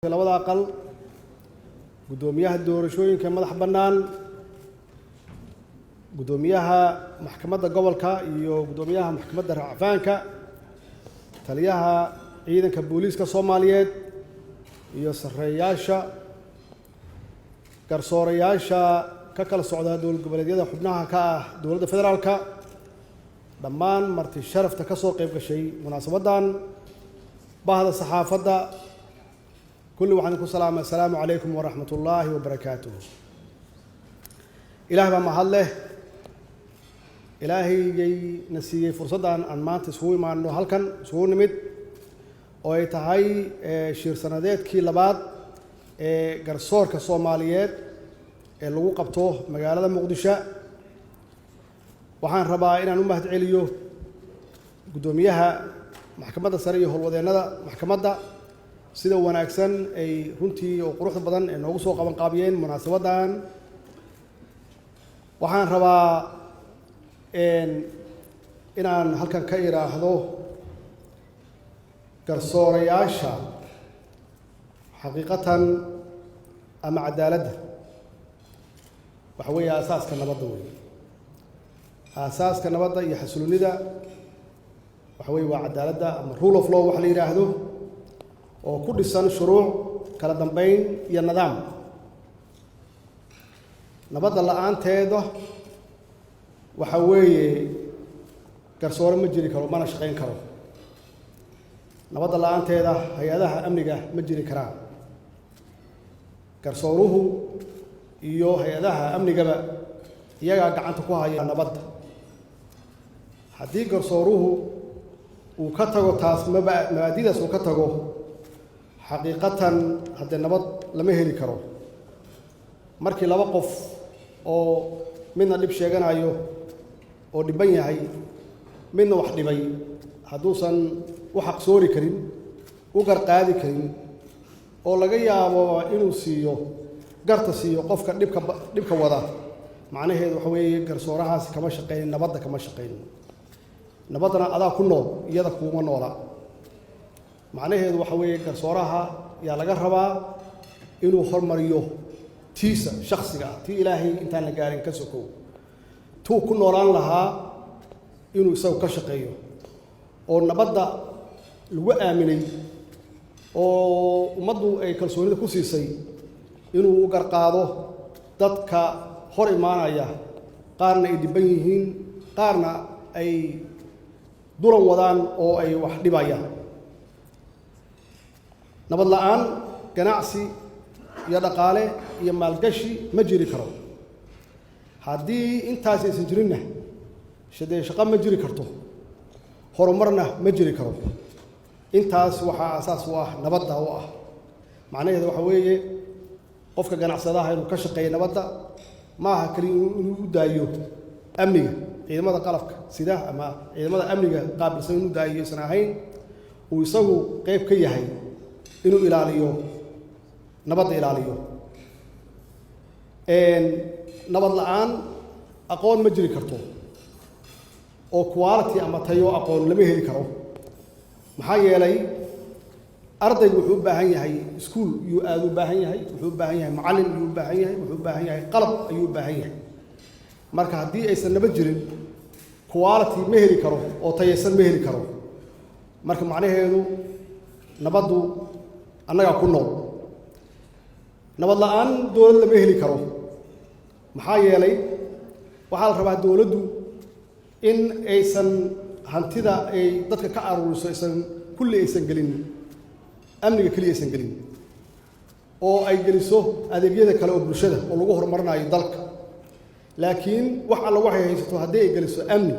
Labada aqal, guddoomiyaha doorashooyinka madax bannaan, guddoomiyaha maxkamadda gobolka iyo guddoomiyaha maxkamadda racfaanka, taliyaha ciidanka booliiska Soomaaliyeed iyo sarreeyaasha garsoorayaasha ka kala socda dowlad goboleedyada xubnaha ka ah dowladda federaalka, dhammaan marti sharafta ka soo qayb gashay munaasabaddan, bahda saxaafadda, kulli waxaan ku salaamay: assalaamu calaykum waraxmat ullaahi wabarakaatuh. Ilaah baa mahad leh, Ilaahaygay na siiyey fursaddan aan maanta isugu imaano halkan isugu nimid, oo ay tahay shir sanadeedkii labaad ee garsoorka Soomaaliyeed ee lagu qabto magaalada Muqdisho. Waxaan rabaa inaan u mahad celiyo guddoomiyaha maxkamadda sare iyo howlwadeennada maxkamadda sida wanaagsan ay runtii oo quruxda badan ay noogu soo qaban qaabiyeen munaasabaddan. Waxaan rabaa inaan halkan ka idhaahdo garsoorayaasha xaqiiqatan ama cadaaladda waxa weeye aasaaska nabadda weeye. Aasaaska nabadda iyo xasiloonida waxa weeye waa cadaaladda ama rule of law waxa la yidhaahdo, oo ku dhisan shuruuc, kala dambeyn iyo nidaam. Nabadda la-aanteeda waxa weeye garsoore ma jiri karo, mana shaqayn karo. Nabadda la-aanteeda hay-adaha amniga ma jiri karaan. Garsooruhu iyo hay-adaha amnigaba iyagaa gacanta ku haya nabadda. Haddii garsooruhu uu ka tago taas, maba mabaadidaas uu ka tago, xaqiiqatan haddee nabad lama heli karo. Markii laba qof oo midna dhib sheeganayo oo dhiban yahay, midna wax dhibay, hadduusan u xaqsoori karin, u garqaadi karin, oo laga yaabo inuu siiyo garta, siiyo qofka dhibka wada, macnaheedu waxa weeye garsoorahaasi kama shaqaynin nabadda, kama shaqaynin. Nabaddana adaa ku nool, iyada kuuma noola. Macnaheedu waxa weeye garsooraha yaa laga rabaa inuu hormariyo tiisa shaksiga ah, tii Ilaahay intaan la gaarin ka sokow, tuu ku noolaan lahaa inuu isagu ka shaqeeyo, oo nabadda lagu aaminay oo ummaddu ay kalsoonida ku siisay inuu u garqaado dadka hor imaanaya, qaarna ay dhibban yihiin, qaarna ay dulan wadaan oo ay wax dhibayaan. Nabad la'aan ganacsi iyo dhaqaale iyo maalgashi ma jiri karo. Haddii intaas aysan jirinna, shadee shaqo ma jiri karto, horumarna ma jiri karo. Intaas waxaa aasaas u ah nabadda u ah. Macnaheedu waxa weeye qofka ganacsadaha inuu ka shaqeeyo nabadda ma aha keliya inuu u daayo amniga, ciidamada qalabka sida ama ciidamada amniga qaabilsan inuu daayo aysan ahayn, uu isagu qeyb ka yahay inuu ilaaliyo nabadda, ilaaliyo. Nabad la'aan aqoon ma jiri karto, oo quality ama tayo aqoon lama heli karo. Maxaa yeelay, ardaygu wuxuu u baahan yahay iskuul yuu aada u baahan yahay, wuxuu u baahan yahay macallin ayuu u baahan yahay, wuxuu u baahan yahay qalab ayuu u baahan yahay. Marka haddii aysan nabad jirin, quality ma heli karo oo tayaysan ma heli karo. Marka macnaheedu nabaddu annagaa ku nool. Nabad la'aan dowlad lama heli karo. Maxaa yeelay, waxaa la rabaa dowladdu in aysan hantida ay dadka ka aruuriso aysan kulli aysan gelin amniga keliya, aysan gelin, oo ay geliso adeegyada kale oo bulshada oo lagu horumarinayo dalka. Laakiin wax alla waxay haysato haddii ay geliso amni,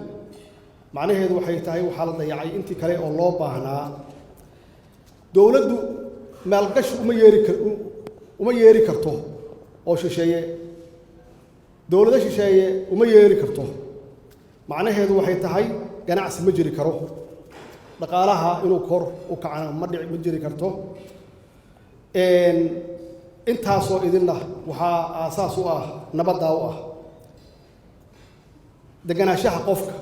macnaheedu waxay tahay waxaa la dayacay intii kale oo loo baahnaa. Dowladdu maalgashi uma yeeri karto oo shisheeye, dowlado shisheeye uma yeeri karto. Macnaheedu waxay tahay ganacsi ma jiri karo, dhaqaalaha inuu kor u kacana ma dhici, ma jiri karto. Intaasoo idinna waxaa aasaas u ah nabaddaa u ah deganaanshaha qofka,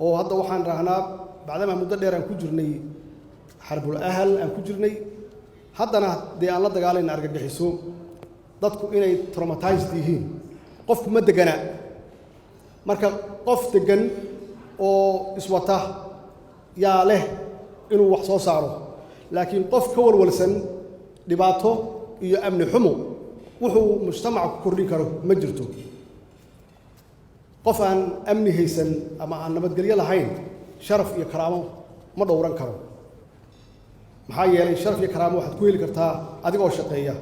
oo hadda waxaan rahnaa bacdamaa muddo dheer aan ku jirnay xarbul ahal aan ku jirnay. Haddana dee aan la dagaalayna argagixiso, dadku inay traumatized yihiin. Qofku ma degana. Marka qof degan oo iswata yaa leh inuu wax soo saaro, laakiin qof ka walwalsan dhibaato iyo amni xumo, wuxuu mujtamaca ku kordhin karo ma jirto. Qof aan amni haysan ama aan nabadgelyo lahayn sharaf iyo karaamo ma dhowran karo. Maxaa yeelay, sharaf iyo karaamo waxaad ku heli kartaa adigoo shaqeeya.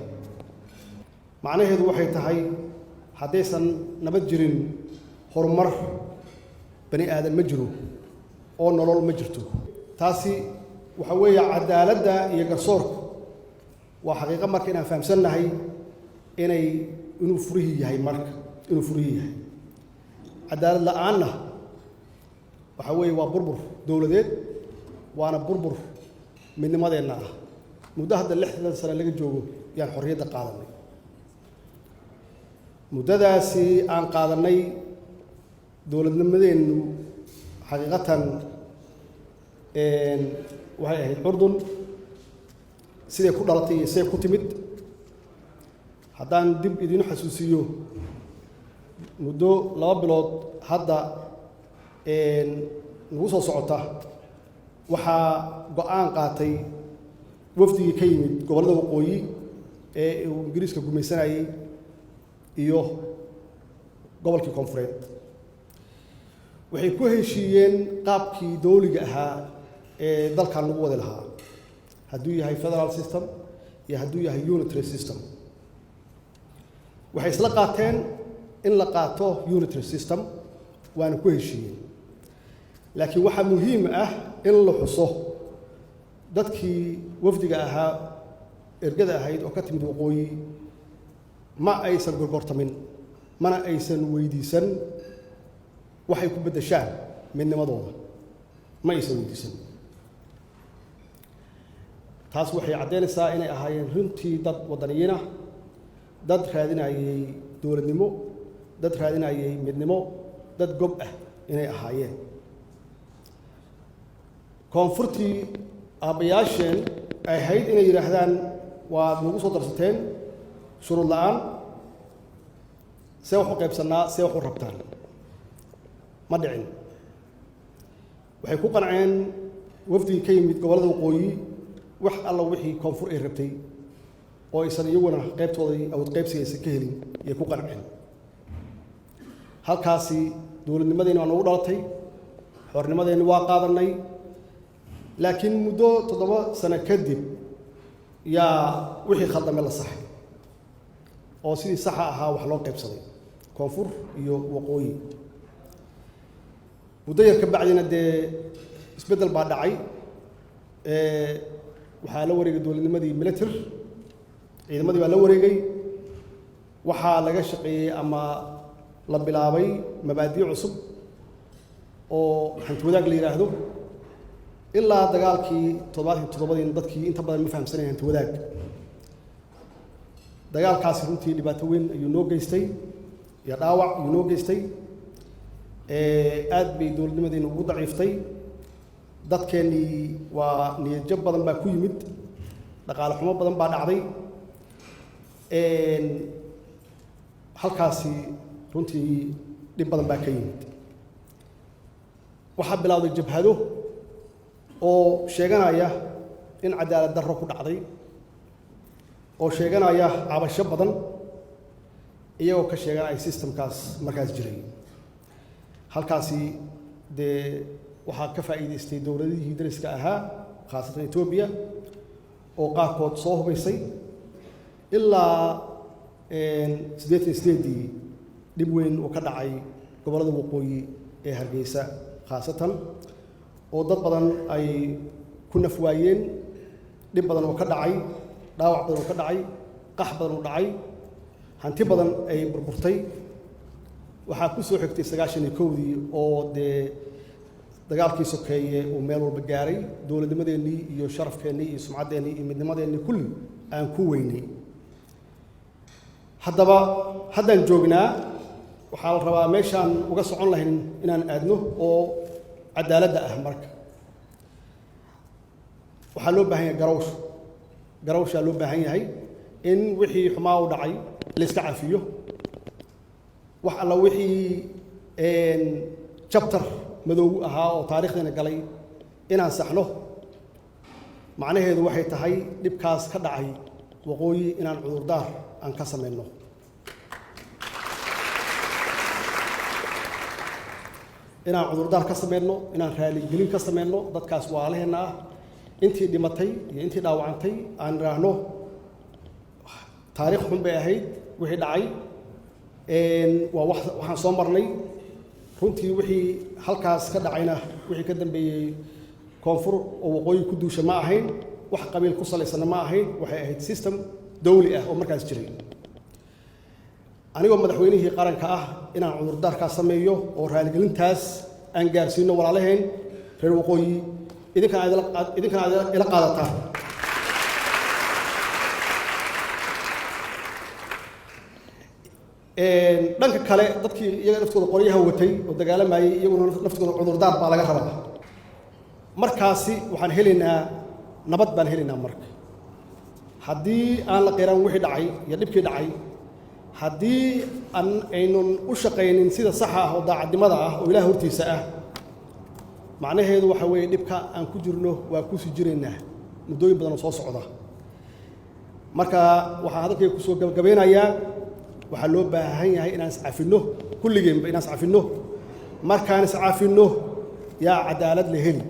Macnaheedu waxay tahay, haddaysan nabad jirin, horumar bani aadan ma jiro oo nolol ma jirto. Taasi waxa weeye cadaaladda iyo garsoorka. Waa xaqiiqo marka inaan fahamsannahay inuu furihii yahay. Marka inuu furihii yahay, cadaalad la'aanna waxa weeye waa burbur dowladeed, waana burbur midnimadeenna ah. Muddo hadda 60 sano laga joogo yaan xorriyadda qaadanay. Muddadaasi aan qaadannay, dowladnimadeennu xaqiiqatan waxay ahayd curdun. Siday ku dhalatay iyo siday ku timid haddaan dib idiin xasuusiyo, muddo 2 bilood hadda nagu soo socota, waxaa go'aan qaatay wafdigii ka yimid gobollada waqooyi ee uu Ingiriiska gumaysanayey iyo gobolkii koonfureed. Waxay ku heshiiyeen qaabkii dowliga ahaa ee dalkan lagu wadi lahaa, hadduu yahay federal system iyo hadduu yahay unitary system. Waxay isla qaateen in la qaato unitary system, waana ku heshiiyeen. Laakiin waxaa muhiim ah in la xuso, dadkii wafdiga ahaa, ergada ahayd oo ka timid waqooyi, ma aysan gorgortamin, mana aysan weydiisan waxay ku beddeshaan midnimadooda, ma aysan weydiisan. Taas waxay caddaynaysaa inay ahaayeen runtii dad waddaniyiin ah, dad raadinayay dowladnimo, dad raadinayay midnimo, dad gob ah inay ahaayeen. Koonfurtii aabbayaasheen ay ahayd inay yidhaahdaan, "Waad nagu soo darsateen shuruud la'aan, see wax u qaybsannaa, see wax u rabtaan?" Ma dhicin. Waxay ku qanceen wafdigii ka yimid gobollada waqooyi wax alla wixii koonfur ay rabtay, oo aysan iyaguna qaybtoodii awood qaybsiga aysan ka helin ayay ku qanceen. Halkaasi dowladnimadeenni waa nagu dhalatay, xornimadeenni waa qaadannay. Laakiin muddo 7 sano kadib yaa wixii khaldame la saxay, oo sidii saxa ahaa wax loo qaybsaday koonfur iyo waqooyi. Muddo yar ka bacdina dee isbeddel baa dhacay. Waxaa la wareegay dowladnimadii military, ciidamadii baa la wareegay. Waxaa laga shaqeeyey ama la bilaabay mabaadii cusub oo hanti wadaag la yidhaahdo. Ilaa dagaalkii 77-diina dadkii inta badan ma fahamsanayn hanti wadaag. Dagaalkaasi runtii dhibaato weyn ayuu noo geystay iyo dhaawac ayuu noo geystay. Aad bay dowladnimadeena ugu daciiftay. Dadkeennii waa niyadjab badan baa ku yimid, dhaqaale xumo badan baa dhacday. Halkaasi runtii dhib badan baa ka yimid. Waxaa bilowday jabhado oo sheeganaya in cadaalad darro ku dhacday, oo sheeganaya cabasho badan, iyagoo ka sheeganaya systemkaas markaas jiray. Halkaasi dee waxaa ka faa'iidaystay dowladihii dariska ahaa, khaasatan Etoobiya, oo qaarkood soo hubaysay. Ilaa 88-dii dhib weyn uu ka dhacay gobollada waqooyi ee Hargeysa khaasatan, oo dad badan ay ku naf waayeen, dhib badan oo ka dhacay, dhaawac badan oo ka dhacay, qax badan oo dhacay, hanti badan ay burburtay. Waxaa ku soo xigtay 91-dii, oo dee dagaalkii sokeeye uu meel walba gaaray, dowladnimadeennii iyo sharafkeennii iyo sumcaddeenii iyo midnimadeennii kulli aan ku weynay. Haddaba haddaan joognaa, waxaa la rabaa meeshaan uga socon lahayn inaan aadno oo cadaaladda ah. Marka waxaa loo baahan yahay garawsho. Garawshaa loo baahan yahay in wixii xumaa u dhacay la iska cafiyo, wax alla wixii chapter madow ahaa oo taariikhdiina galay inaan saxno. Macnaheedu waxay tahay dhibkaas ka dhacay waqooyi inaan cudurdaar aan ka samayno, inaan cudurdaar ka samayno, inaan raaligelin ka samayno dadkaas waalaheenna ah, intii dhimatay iyo intii dhaawacantay. Aan idhaahno taariikh xun bay ahayd wixii dhacay, waa wax waxaan soo marnay runtii. Wixii halkaas ka dhacayna, wixii ka dambeeyey koonfur oo waqooyi ku duusha ma ahayn, wax qabiil ku salaysana ma ahayn, waxay ahayd system dawli ah oo markaas jiray. Anigoo madaxweynihii qaranka ah, inaan cudurdaarkaas sameeyo oo raaligelintaas aan gaarsiino walaalaheen reer waqooyi, idinkana aad ila qaadataan. Dhanka kale, dadkii iyaga naftooda qoryaha watay oo dagaalamayay, iyaguna naftooda cudurdaar baa laga rabaa. Markaasi waxaan helaynaa nabad baan helaynaa. Marka haddii aan la qiran wixii dhacay iyo dhibkii dhacay, haddii aan aynun u shaqaynin sida saxa ah oo daacadnimada ah oo Ilaah hortiisa ah, macnaheedu waxa weeye dhibka aan ku jirno waa kusii jiraynaa muddooyin badan oo soo socda. Marka waxaan hadalkayga kusoo gabagabeynayaa, waxaa loo baahan yahay inaan iscafinno, kulligeenba inaan iscafinno. Markaan iscafinno yaa cadaalad la heli,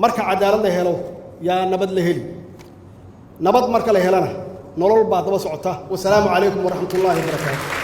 marka cadaalad la helo yaa nabad la heli, nabad marka la helana nolol baa daba socota. Wasalaamu calaykum waraxmat ullaahi wabarakaatu.